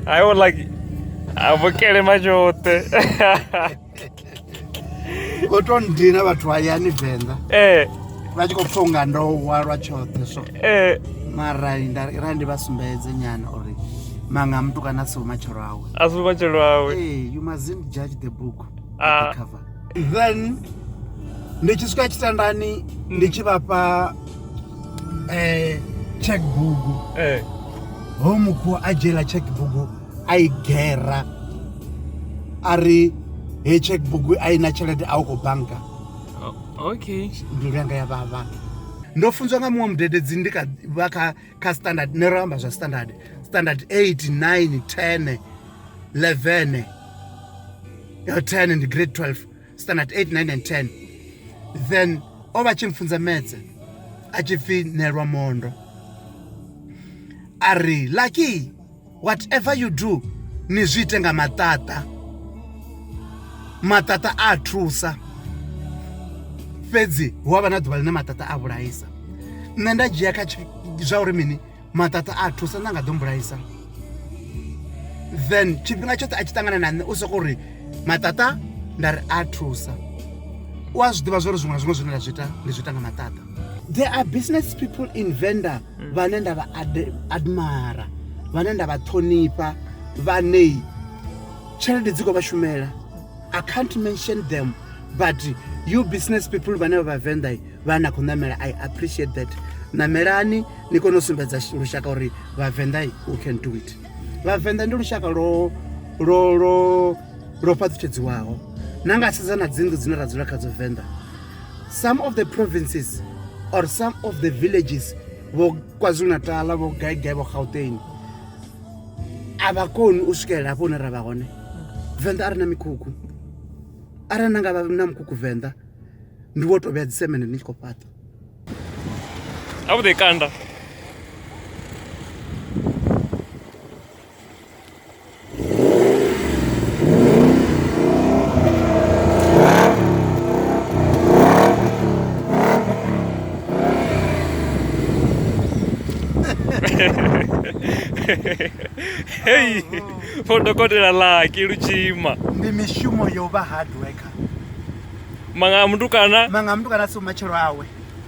Hai wo Lucky. A vho kelema tshoṱhe. Vho to ndina vhathu hayani Venḓa. Eh. Vha tshi khou pfa unga ndo wa lwa tshoṱhe so. Eh. Mara nda ra ndi vha sumbedze nyana uri manga mutukana a si vhumatshelo awe. A si vhumatshelo awe. Ee, you mustn't judge the book by Ah. the cover. Then ndi tshi swika tshitandani ndi tshi vhafha eh checkbook. Eh. Ho mukhu a dzhiela checkbook a i gera a ri he checkbook a i na tshelede a u khou banka. Okay. Mbilu yanga ya vhavha. Ndo funzwa nga muṅwe mudededzi ndi kha vha kha kha standard ne ro amba zwa standard standard 8 9 10 11 ya 10 ndi grade 12 standard 8 9 and 10 then o vha tshi mfunza metse a tshi pfi Nelwa Mondo a ri Lucky whatever you do ni zwi ite nga maṱaṱa maṱaṱa a thusa fhedzi hu avha na ḓuvha ḽine maṱaṱa a vhulaisa nṋe nda dzhia kha zwa uri mini maṱaṱa a thusa nda nga ḓo mbulaisa then tshifhinga tshoṱhe a tshi ṱangana na nṋe u soko uri maṱaṱa nda ri a thusa u a zwi ḓivha zwori zwiṅwe na zwiṅwe zwine nda zwi ita ndi zwi ita nga maṱaṱa there are business people in Venda vhane nda vha admire vhane nda vha ṱhonifha vhane tshelede dzi khou vha shumela I can't mention them but you business people vhane vha vhavenḓa vha na khou ṋamela I appreciate that ṋamelani ni kone u sumbedza lushaka uri vhavenḓa we can do it vhavenḓa ndi lushaka lwo lwo lwo lwo fhaṱutshedziwaho na nga sedza na dzinnḓu dzine ra dzula khadzo venḓa some of the provinces or some of the villages vho kwazulu natal vho gai gai vho gauteng a vha koni u swikelela hafho hune ra vha hone venḓa a ri na mikhukhu arali na nga vha na mukhukhu venḓa ndi wo to vhea dzisemende ni tshi khou fhaṱa A vhuḓi kanda. Hey, vho dokotela Lucky Lutshima. Ndi mishumo yo vha hard worker. Manga mutukana. Manga mutukana si matshelo awe.